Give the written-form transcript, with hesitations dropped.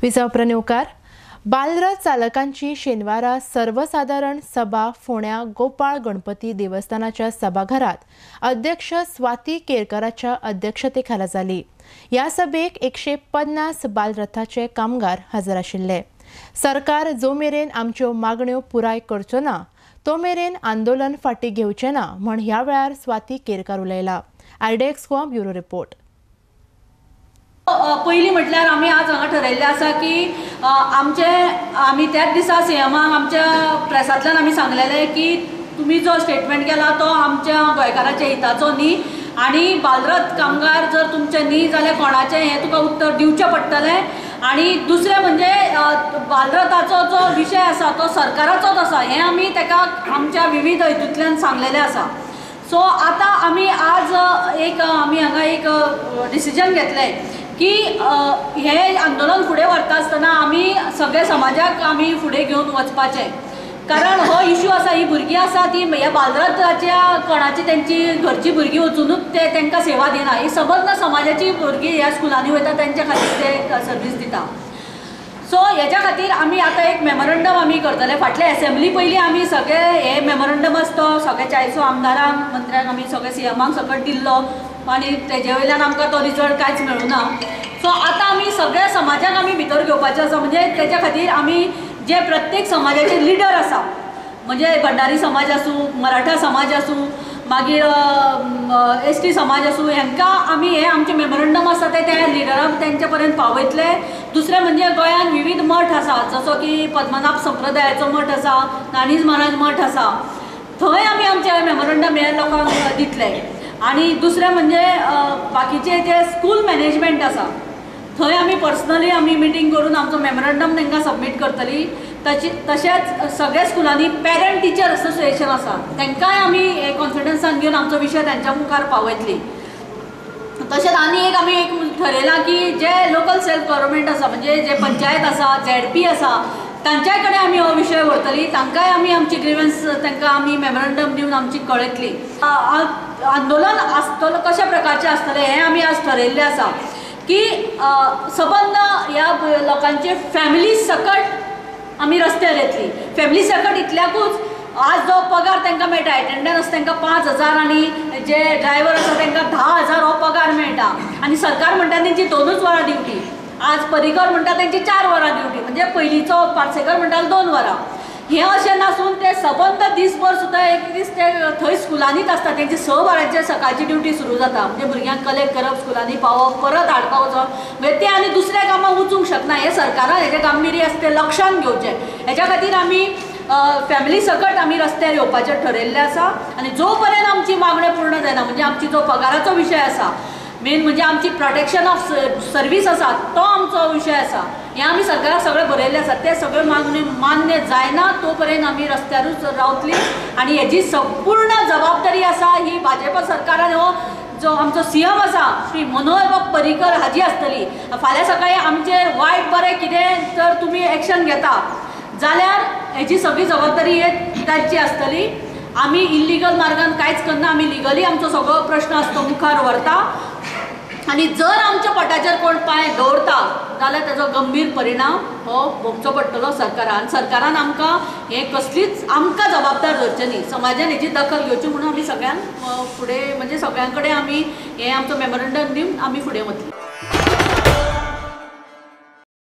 विजापुर बालरथ चालकांची शेनवारा सर्वसाधारण सभा फोण्या गोपाळ गणपती देवस्थानाच्या सभाघरात अध्यक्ष स्वाती केरकराच्या अध्यक्षतेखाला जाली। या सभेक 150 बालरथाचे कामगार हजर आशिल्ले। सरकार जो मेरेन आमच्यो मागण्यो पुराय करचो ना तो मेरेन आंदोलन फाटी घेवचें ना म्हण ह्या वेळार स्वाती केरकर उलयला। आयडेक्स गोवा ब्युरो रिपोर्ट। पयलीं म्हटल्यार आमी आज हांगा ठरयल्लें आसा की आमचे आमी त्याच दिसा सीएमाक आमच्या प्रेसांतल्यान आमी सांगलेलें की तुमी जो स्टेटमेंट केला तो आमच्या गोंयकाराच्या हिताचो न्ही आनी बालरथ कामगार जर तुमचे न्ही जाल्यार कोणाचें हें तुका उत्तर दिवचें पडटलें। आनी दुसरें म्हणजे बालरथाचो जो विशय आसा तो सरकाराचोच आसा हें आमी ताका आमच्या विविध हितूंतल्यान सांगलेलें आसा। सो आतां आमी आज एक आमी हांगा एक डिसिजन घेतलें की हे आंदोलन फुडें व्हरता आसतना आमी सगळे समाजाक आमी फुडें घेवन वचपाचें, कारण हो इशू आसा, ही भुरगीं आसा ती ह्या बालरथाच्या कोणाची तेंची घरची भुरगीं वचुनूच ते तांकां सेवा दिना। ही सबंद समाजाची भुरगीं ह्या स्कुलांनी वयता तेंच्या खातीर ते सर्वीस दिता। सो हेच्या खातीर आमी आतां एक मेमोरंडम आमी करतले। फाटले एसेंब्ली पयलीं आमी सगळे हे मेमोरंडम आसा तो सगळे 400 आमदारांक मंत्र्यांक आमी सगळे सीएमाक सकट दिल्लो आनी तेजे वयल्यान आमकां तो रिजल्ट कांयच मेळुना। सो आतां आमी सगळ्या समाजाक आमी भितर घेवपाचें आसा, म्हणजे तेच्या खातीर आमी जे प्रत्येक समाजाचे लिडर आसा, म्हणजे भंडारी समाज आसूं, मराठा समाज आसूं, मागीर एस टी समाज आसूं, हांकां आमी हे आमचें मेमोरंडम आसा ते त्या लिडरांक तेंच्या पर्यंत पावयतले। दुसरें म्हणजे गोंयांत विविध मठ आसा, जसो की पद्मनाभ संप्रदायाचो मठ आसा, नाणीज महाराज मठ आसा, थंय आमी आमचें मेमोरंडम हे लोकांक दितले। आनी दुसरें म्हणजे बाकीचे जे स्कूल मॅनेजमेंट आसा थंय आमी पर्सनली आमी मिटींग करून आमचो मेमोरंडम तांकां सबमीट करतली। तशेंच सगळ्या स्कुलांनी पेरंट टिचर असोसिएशन आसा तांकांय आमी कॉन्फिडन्सान घेवन आमचो विशय तांच्या मुखार पावयतली। तशेंच आनी एक आमी एक ठरयलां की जे लोकल सेल्फ गव्हर्मेंट आसा, म्हणजे जे पंचायत आसा, झेडपी आसा, तांच्याय कडेन आमी हो विशय व्हरतली, तांकांय आमी आमची ग्रिवन्स तांकां आमी मेमोरंडम दिवन आमची कळयतली। आंदोलन आसतलो कशा प्रकारचें आसतलें हें आमी आज ठरयल्लें आसा की सबंद ह्या लोकांचे फॅमिली सकट आमी रस्त्यार येतली। फॅमिली सकट इतल्याकूच आज जो पगार तांकां मेळटा, एटेंडन्स तांकां 5,000 आनी जे ड्रायव्हर आसा तांकां 10,000 हो पगार मेळटा आनी सरकार म्हणटा तेंची 2च वरां ड्युटी, आज पर्रीकर म्हणटा तेंची 4 वरां ड्युटी, म्हणजे पयलींचो पार्सेकर म्हणटालो 2 वरां। हें अशें नासून ते सबंद दीसभर सुद्दां एक दीस ते थंय स्कुलांनीच आसता, तेंची 6 वरांचेर सकाळची ड्युटी सुरू जाता, म्हणजे भुरग्यांक कलेक्ट करप, स्कुलांनी पावप, परत हाडपा वचप, म्हणजे ते आनी दुसऱ्या कामाक वचूंक शकना। हें सरकारान हेजें गांभीर्य आसा तें लक्षांत घेवचें। हेच्या खातीर आमी फॅमिली सकट आमी रस्त्यार येवपाचें ठरयल्लें आसा आनी जो पर्यंत आमची मागण्यो पूर्ण जायना, म्हणजे आमची जो पगाराचो विशय आसा, मेन म्हणजे आमची प्रोटेक्शन ऑफ सर्वीस आसा तो आमचो विशय आसा, हें आमी सरकाराक सगळें बरयल्लें आसा, ते सगळे मागण्यो मान्य जायना तो पर्यंत आमी रस्त्यारूच रावतली। आनी हेजी संपूर्ण जबाबदारी आसा ही भाजपा सरकारान हो जो आमचो सीएम आसा श्री मनोहर पर्रीकर हाजी आसतली। फाल्यां सकाळीं आमचेर वायट बरें कितें जर तुमी एक्शन घेता जाल्यार हेजी सगळी जबाबदारी हे तांची आसतली। आमी इल्लिगल मार्गान कांयच करना, आमी लिगली आमचो सगळो प्रश्न आसा तो मुखार व्हरता आनी जर आमच्या पोटाचेर कोण पांय दवरता जाल्यार ताजो गंभीर परिणाम हो भोगचो पडटलो सरकारान। सरकारान आमकां हें कसलीच आमकां जबाबदार धरचें न्ही, समाजान हेजी दखल घेवची म्हणून आमी सगळ्यांक फुडें, म्हणजे सगळ्यां कडेन आमी हें आमचो मेमोरंडम दिवन आमी फुडें वतली।